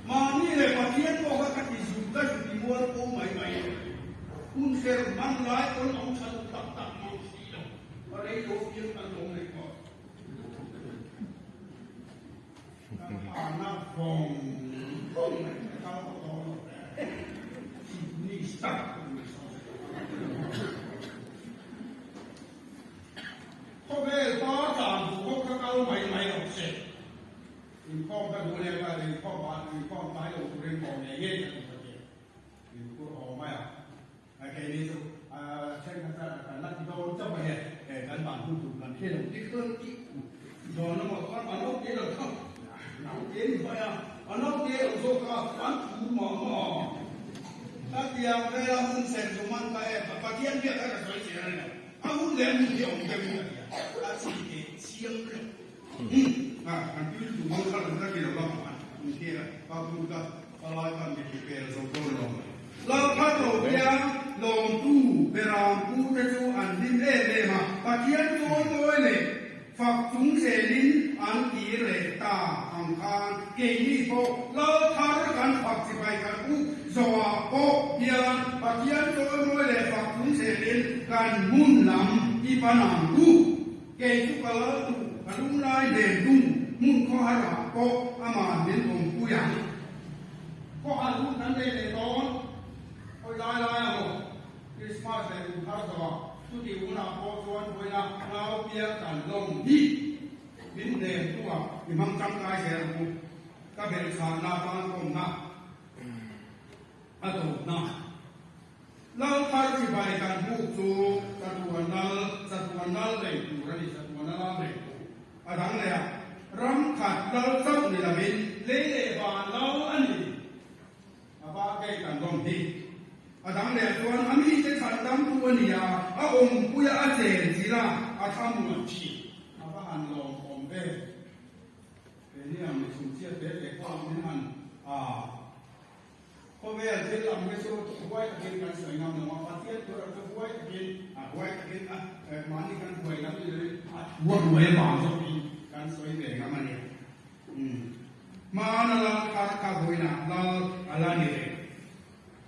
Mahni leh Pathian pawh kha ka ti zut ka zut i mual po mai mai e. Hun fer hman lai pawn awm tha duh tak tak mang si lo. A rei lo fiam kan lawm leh tawh. Kan hana vawng vawng mai ka kal tawh dawn lo. Chief Minister pawh ni sawn se ka kal tawh. Khawvel par tlan duh bawk kha kal mai mai lo se. Inkhawm ka duh leh ka inkhawm ah inkhawm tlai lo turin bawm ngei ngei ka duh ka ti. Inkhur haw mai a. Keini chu thenkhat chuan kan la ti dawn chauh a he kan ban hun tur kan hre lo ti khan ti dawn lamah chuan a naute lo kha naute ni mai a, a naute lo zawk a an thu mah mah a. Khatiang vela hun sem chu man ta e, Pathian biak kha ka sawi zel a ni lo. A hun leh a hmun hi a awm deuhin ka hria, a chi teh chiang lo. A kan tui lutuk dawn kha lo ka ti lo va, min hria a, pa bur ka palai khan mi ti pel zo dawn lo. Lalphat lo hian lawmtu beram pu te chu an hlim em em a, Pathian chawi mawi leh fak chung zelin an tir leh ta ang khan keini pawh Lalthar kan fak chibai kan uk zawhah pawh hian Pathian chawi mawi leh fak chung zelin kan hmun lam i pan ang u. Kei chu ka lal duh, ka lunglai nen dung hmun khawhar ah pawh aman min awmpui ang. Khawhar hun kan nei leh dawn, hawi lai lai a maw? Krismas leh kum thar zawhah chuti hunah pawh chuan vawiina nau piang kan lawm hi min hnem hnuah i hmang tangkai zel ang u. Ka belhchhahna tan kawmna a tawpna. Lal thar chibai kan hmuh chu chatuan lal, chatuan lal reng tur a ni, chatuan a lal reng tur. A dang leh a, ram khat lal chauh ni lovin lei leh van lal a ni. A va kei kan lawm hi. A dang leh chuan a mite chhan damtu a ni a, a awmpuia a chen chilh a, a thlamuan thin. A va han lawmawm ve. Keini ang mi chhumchhiat te te pawh min han a. Khawvel thil lam hi chu huai takin kan sawi ngam lo a, Pathian tur ang chu huai takin, a huai takin a mahni kan huai lam ni lovin a thu a huai vang zawkin kan sawi ve ngam a ni. Umm. Hmana lal kha kha vawiinah lal a la ni reng.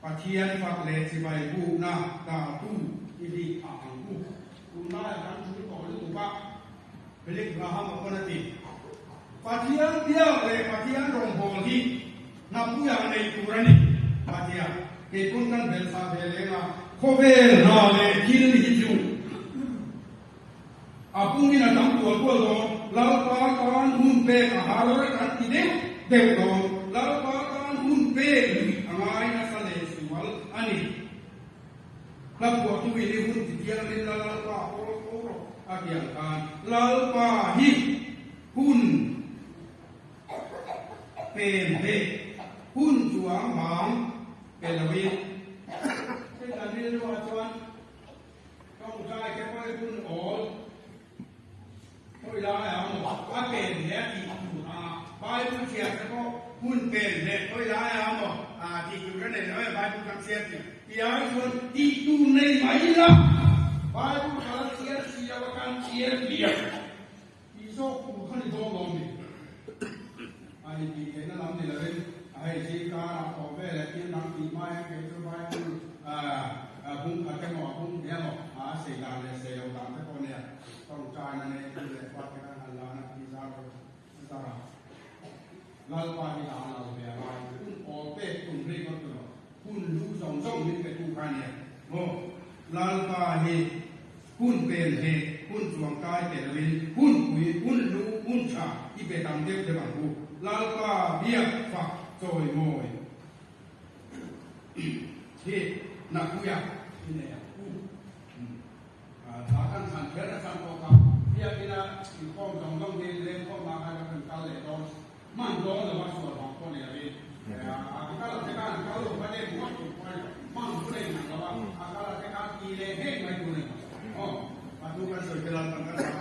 Pathian fak leh chibai bukna dahtu i bik phah ang u. Tunlaiah kan thu tawh lutuk a, Billy Graham a pawn a ti. Pathian biak leh Pathian rawngbâwl hi hnapuiah nei tur a ni, a ti a. Kei pawn kan belhchah ve leng a, khawvel hna leh thil hi chu a pungin a tam tual tual dawn, Lalpa tan hun pek a har kan ti deuh deuh dawn, Lalpa tan hun pek luih a ngai nasa leh sual a ni. Hla phuahtu in i hun ti thianghlim la Lalpa pawl fo rawh a ti ang khan Lalpa hi hun pen leh hun chuang bang pe loin hei kan rilruah chuan tawngtai te pawh i hun awl Khawi lai ah maw a pen hle a tih tur a, Bible chhiar te pawh hun pen hle khawi lai ah maw a tih tur ka nei lo e Bible kan chhiar tih ti ai chuan tih tur nei mai ila Bible ka la chhiar si lo a kan chhiar diak tih zawk tur kha ni dawn lo ni a intih theihna lam ni lovin a hei zingkarah tawh vel leh thil dang tih hma hian kei chu Bible bung khat emaw a bung hnih emaw a sei dan leh sei lo dan te pawh nia. Tawngtaina nei tu leh fate kan han lana tih zar lo zar a. Lalpa hi dah lo ve a ngai. Hun awl pek tum ringawt tu lo, hun lu zawng zawng min pe tu kha a nia maw? Lalpa hi hun pen he hun chuang kai pe loin hun pui, hun lu, hun tha i pe tam deuh deuh ang u. Lalpa biak fak chawi mawi hi Nakuia i nei ang u. Hla kan thlan kher a chang bawk a, biakina inkhawm zawng zawng hi lengkhawmah khan kan kal leh dawn hman dawn lo a, sual vang pawh ni lovin a kal a te khan kal lo kha leng ngawt tur pawh a ni lo, hman hun a inang lo a, a kal a te khan ti leh ngei mai tur a ni lo. Aw, a thu kan sawi te lalpan kan sawi.